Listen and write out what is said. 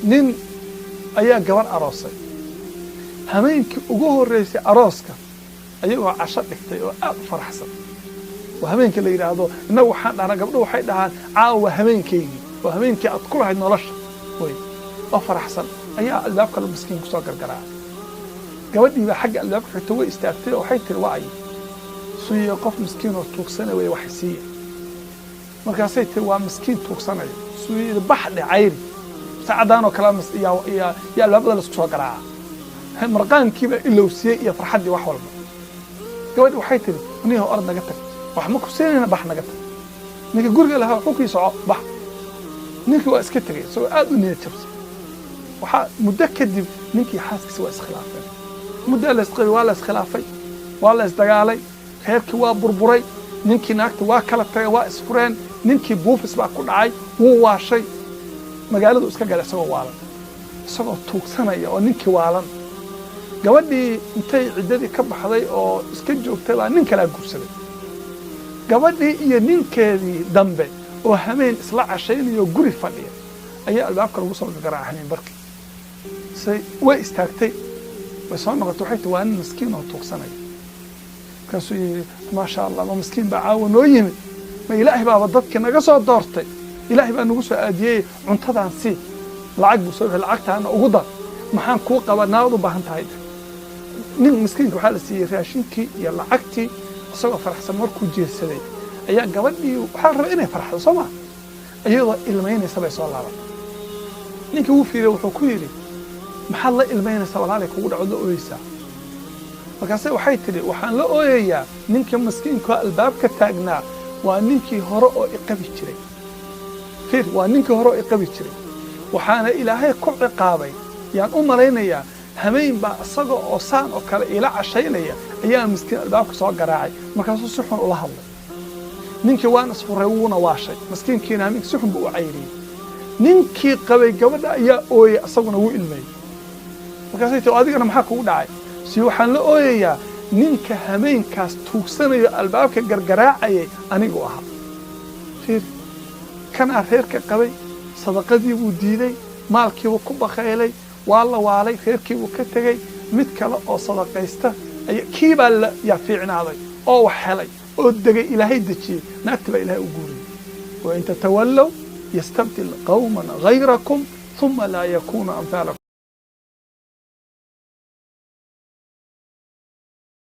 Nin ayaa gabar aroosay. Habeenkii ugu horreysay arooska, ayagoo casho dhigtay oo aad u faraxsan, waa habeenka la yidhaahdo, innagu waxaan dhahnaa, gabdho waxay dhahaan, "Caawa habeenkaygii," waa habeenkii aad ku lahayd nolosha wey. Oo faraxsan ayaa albaabka la miskiin kusoo gargaraacay. Gabadhii baa xagga albaabka xigta way istaagtay oo waxay tiri, "Waa ay suuye qof miskiin oo tuugsana wey, wax siiya." Markaasay tiri, "Waa miskiin tuugsanaya." Suu yidhi, "Bax dhe, cayri saacadaan oo kale yaa albaabada laisku soo garaaca." Marqaankiibaa ilowsiiyey iyo farxaddii, wax walba. Gabadhi waxay tiri, "Niyahow, orod, naga tag, wax ma ku siinayna, bax, naga tag." Ninka guriga lahaa wuxuu kii, "Soco, bax." Ninkii waa iska tegay isagoo aad u niyad jabsay. Waxaa muddo kadib ninkii xaaskiisa waa iskhilaafeen. Muddo la isqabay, waa la iskhilaafay, waa la isdagaalay, reerkii waa burburay. Ninkii naagta waa kala tagay, waa isfureen. Ninkii buufis baa ku dhacay, wuu waashay, magaaladu iska galay isagoo waalan, isagoo tuugsanaya oo ninkii waalan. Gabadhii intay ciddadii ka baxday oo iska joogtay baa nin kalaa guursaday. Gabadhii iyo ninkeedii dambe oo hameen isla cashaynayo, guri fadhiya, ayaa albaabka lagu soo gargaraacay hameen barkii. Say way istaagtay, way soo noqotay, waxay tii, "Waa nin miskiin oo tuugsanaya." Markaasuu yidhi, "Maasha Allah, ma miskiin baa caawa noo yimid? Ma Ilaahay baaba dadkii naga soo doortay, Ilaahay baa nagu soo aadiyey, cuntadaan sii." Lacag buu soo bixi, "Lacagtaana ugu dar, maxaan kuu qaba naad u baahan tahay?" Nin miskiinka waxaa la siiyey raashinkii iyo lacagtii. Isagoo faraxsan markuu jeedsaday ayaa gabadhii, waxaa la rabay inay farxdo, soo ma, iyadoo ilmaynaysa bay soo laabatay. Ninkii wuu fiiriyey, wuxuu ku yidhi, "Maxaad la ilmaynaysaa, walaalay kugu dhacod la ooyeysaa?" Markaase waxay tidhi, "Waxaan la ooyayaa ninka miskiinka oo albaabka taagnaa waa ninkii hore oo iqabi jiray. Fiir, waa ninkii hore oo iqabi jiray, waxaana Ilaahay ku ciqaabay yaan u malaynayaa. Hameen baa isaga oo saan oo kale ila cashaynaya ayaa miskiin albaabka soo garaacay, markaasuu si xun ula hadlay ninkii. Waan isfuray, wuuna waashay miskiinkiina, hameenkii si xun buu u cayriyey." Ninkii qabay gabadha ayaa ooyey, isaguna wuu ilmeeyey. Markaasay tii, "Adigana maxaa kugu dhacay?" Si, "Waxaan la ooyayaa ninka hameenkaas tuugsanayo albaabka gargaraacayay anigu ahaa." Fiir, kanaa reerka qabay, sadaqadii buu diiday, maalkiibuu ku bakhaylay, waa la waalay, reerkiibuu ka tegey. Mid kale oo sadaqaysta kii baa yaa fiicnaaday oo wax helay oo degay, Ilaahay dejiyey, naagti baa Ilahay u guuriyey. وإن تتولوا يستبدل قوما غيركم ثم لا يكونوا أمثالكم.